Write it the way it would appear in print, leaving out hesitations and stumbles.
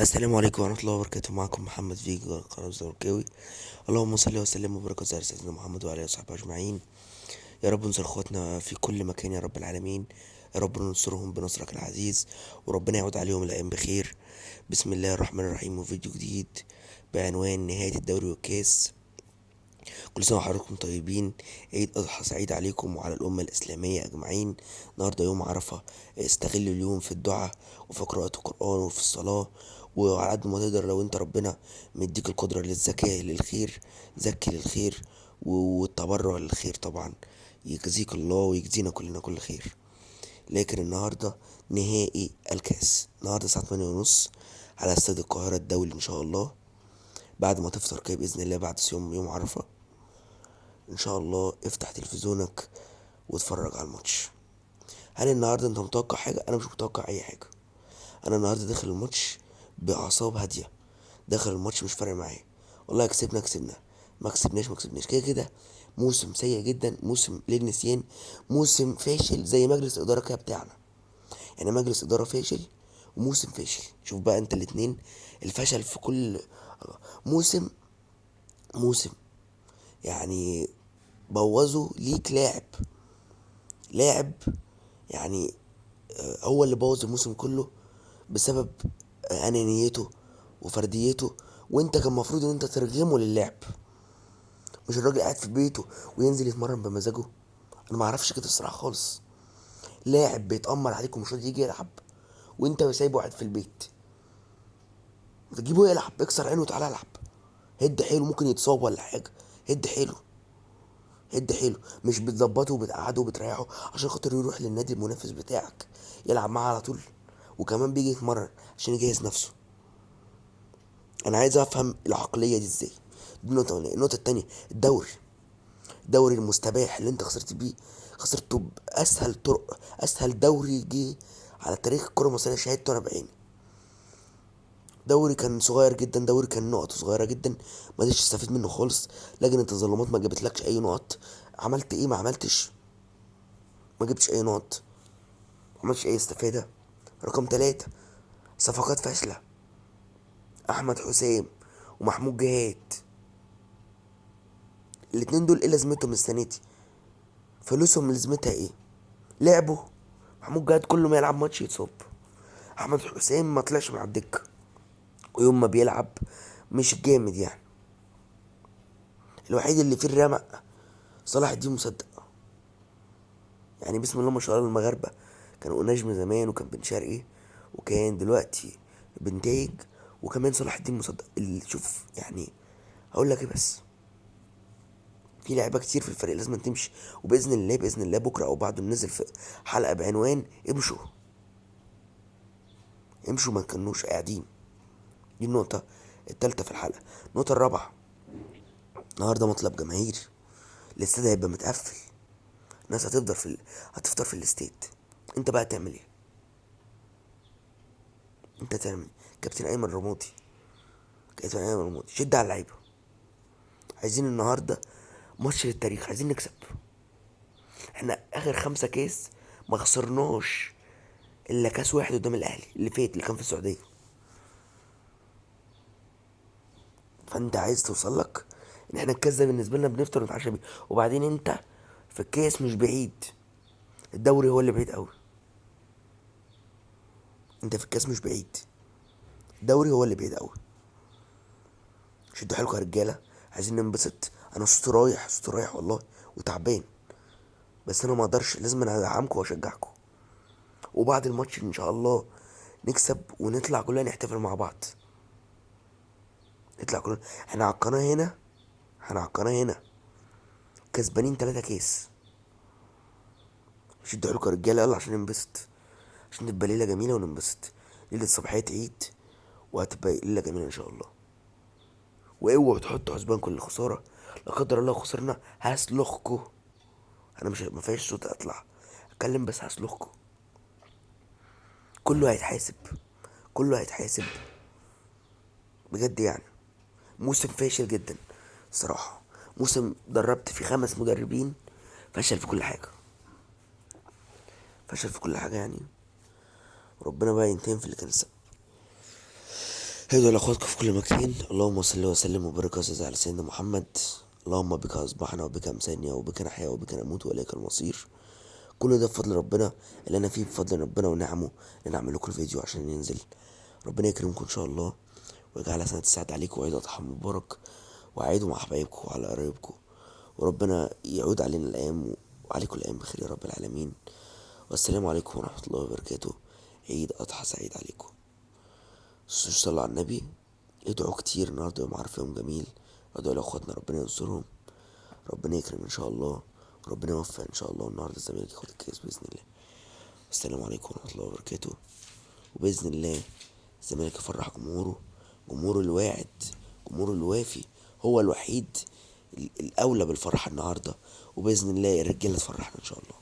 السلام عليكم ورحمة الله وبركاته. معكم محمد فيجو قناة الزملكاوي. اللهم صل وسلم وبارك على سيدنا محمد وعلى آله وصحبه أجمعين. يا رب انصر اخواتنا في كل مكان يا رب العالمين، يا رب ننصرهم بنصرك العزيز، وربنا يعود عليهم الأيام بخير. بسم الله الرحمن الرحيم. وفيديو جديد بعنوان نهاية الدوري والكاس. كل سنة وحضراتكم طيبين، عيد أضحى سعيد عليكم وعلى الأمة الإسلامية أجمعين. النهاردة يوم عرفة، استغلوا اليوم في الدعاء وفي قراءة القرآن وفي الصلاة، وعلى قد ما تقدر لو انت ربنا مديك القدرة للزكاة للخير زكي للخير، والتبرع للخير طبعا يجزيك الله ويجزينا كلنا كل خير. لكن النهاردة نهائي الكاس، النهاردة الساعة 8:30 على استاد القاهرة الدولي إن شاء الله، بعد ما تفطر كده بإذن الله بعد صيام يوم عرفة إن شاء الله. افتح تلفزيونك واتفرج على الماتش. هل النهاردة انت متوقع حاجة؟ أنا مش متوقع أي حاجة. أنا النهاردة داخل الماتش بأعصاب هادية، داخل الماتش مش فارق معايا والله، كسبنا كسبنا، ما كسبناش ما كسبناش، كده كده موسم سيء جدا، موسم للنسيان، موسم فاشل زي مجلس إدارة كده بتاعنا، يعني مجلس إدارة فاشل وموسم فاشل. شوف بقى انت الاتنين الفشل في كل موسم. موسم يعني بوظوا ليك لاعب يعني هو اللي بوظ الموسم كله بسبب انانيته وفرديته، وانت كان المفروض ان انت ترغمه للعب، مش الراجل قاعد في بيته وينزل يتمرن بمزاجه. انا ما اعرفش كده الصراحة خالص. لاعب بيتامر عليك ومش راضي يجي يلعب وانت سايبه قاعد في البيت، تجيبه يلعب، اكسر عينه وتعالى العب، هد حيله، ممكن يتصاب ولا حاجة، هد حيله هد حيله، مش بتظبطه وبتقعده وبتريحه عشان خاطر يروح للنادي المنافس بتاعك يلعب معاه على طول، وكمان بيجي يتمرن عشان يجهز نفسه. انا عايز افهم العقلية دي ازاي. دي النقطة الاولانية. النقطة الثانية، الدوري المستباح اللي انت خسرت بيه، خسرته باسهل طرق، اسهل دوري جه على تاريخ الكره المصرية شهدته انا بعيني. دوري كان صغير جدا، دوري كان نقطة صغيرة جدا، ما قدرتش تستفيد منه خالص. لجنة التظلمات ما جابتلكش اي نقط. عملت ايه؟ ما عملتش، ما جبتش اي نقط، ما عملتش اي استفاده. رقم 3، صفقات فاشلة، احمد حسام ومحمود جهاد، الاتنين دول ايه لازمتهم السنة دي؟ فلوسهم لازمتها ايه؟ لعبوا محمود جهاد كل ما يلعب ماتش يتصاب، احمد حسام ما طلعش من على الدكة، ويوم ما بيلعب مش جامد يعني. الوحيد اللي فيه الرمق صلاح الدين مصدق، يعني بسم الله ما شاء الله المغاربة كانوا نجم زمان، وكان بن شرقي، وكان دلوقتي بنتايج، وكمان صلاح الدين مصدق اللي شوف يعني هقول لك ايه، بس في لعيبة كتير في الفريق لازم تمشي. وباذن الله باذن الله بكره او بعده ننزل في حلقة بعنوان امشوا امشوا، ما تكنوش قاعدين. دي النقطة الثالثة في الحلقة. النقطة الرابعة، النهارده مطلب جماهير، الاستاد هيبقى متقفل، الناس هتفضل في هتفطر في الاستاد. انت بقى تعمل ايه؟ انت تعمل ايه؟ كابتن ايمن رمادي، كابتن ايمن رمادي شد على اللعيبة، عايزين النهارده ماتش للتاريخ، عايزين نكسب. احنا اخر 5 كاس ما خسرناش الا كاس واحد قدام الاهلي اللي فات اللي كان في السعودية. فانت عايز توصل لك ان احنا الكاس ده بالنسبة لنا بنفطر ونتعشى بيه. وبعدين انت في الكاس مش بعيد، الدوري هو اللي بعيد قوي. انت في الكاس مش بعيد، الدوري هو اللي بعيد قوي. شدوا حيلكم يا رجاله، عايزين ننبسط. انا صوتي رايح، صوتي رايح والله وتعبان، بس انا ما اقدرش، لازم انا ادعمكم واشجعكم. وبعد الماتش ان شاء الله نكسب ونطلع كلنا نحتفل مع بعض، نطلع كلنا. احنا على القناة هنا، احنا على القناة هنا كسبانين 3 كاس. شدوا حيلكم يا رجاله، يلا عشان ننبسط، عشان تبقى ليلة جميلة وننبسط. ليلة صباحية عيد وهتبقى ليلة جميلة ان شاء الله. واوعوا تحطوا حسبان كل خسارة، لا قدر الله خسرنا هسلخكوا. انا مش ما فيش صوت اطلع اتكلم، بس هسلخكوا. كله هيتحاسب، كله هيتحاسب بجد. يعني موسم فاشل جدا الصراحة، موسم دربت فيه 5 مدربين، فشل في كل حاجة، فشل في كل حاجة يعني. وربنا بقى ينتقم في اللي كان السبب. هدوا لاخواتكم في كل مكان. اللهم صل وسلم وبارك وسلم على سيدنا محمد. اللهم بك اصبحنا وبك امسينا وبك نحيا وبك نموت واليك المصير. كل ده بفضل ربنا اللي انا فيه، بفضل ربنا ونعمه ان اعمل لكم الفيديو عشان ينزل. ربنا يكرمكم ان شاء الله ويجعلها سنة السعد عليكم وعيد اضحى مبارك، وعيدوا مع حبايبكم وعلى قرايبكم، وربنا يعود علينا الايام وعليكم الايام بخير يا رب العالمين. والسلام عليكم ورحمة الله وبركاته. عيد اضحى سعيد عليكم. صلوا على النبي، ادعوا كتير النهارده يوم عرفه، يوم جميل. ادعوا لاخواتنا ربنا ينصرهم، ربنا يكرم ان شاء الله، وربنا يوفق ان شاء الله. النهارده الزمالك ياخد الكاس باذن الله. السلام عليكم ورحمة الله وبركاته. وباذن الله الزمالك يفرح جمهوره، جمهوره الواعد، جمهوره الوافي، هو الوحيد الاولى بالفرحه النهارده. وباذن الله الرجالة تفرحنا ان شاء الله.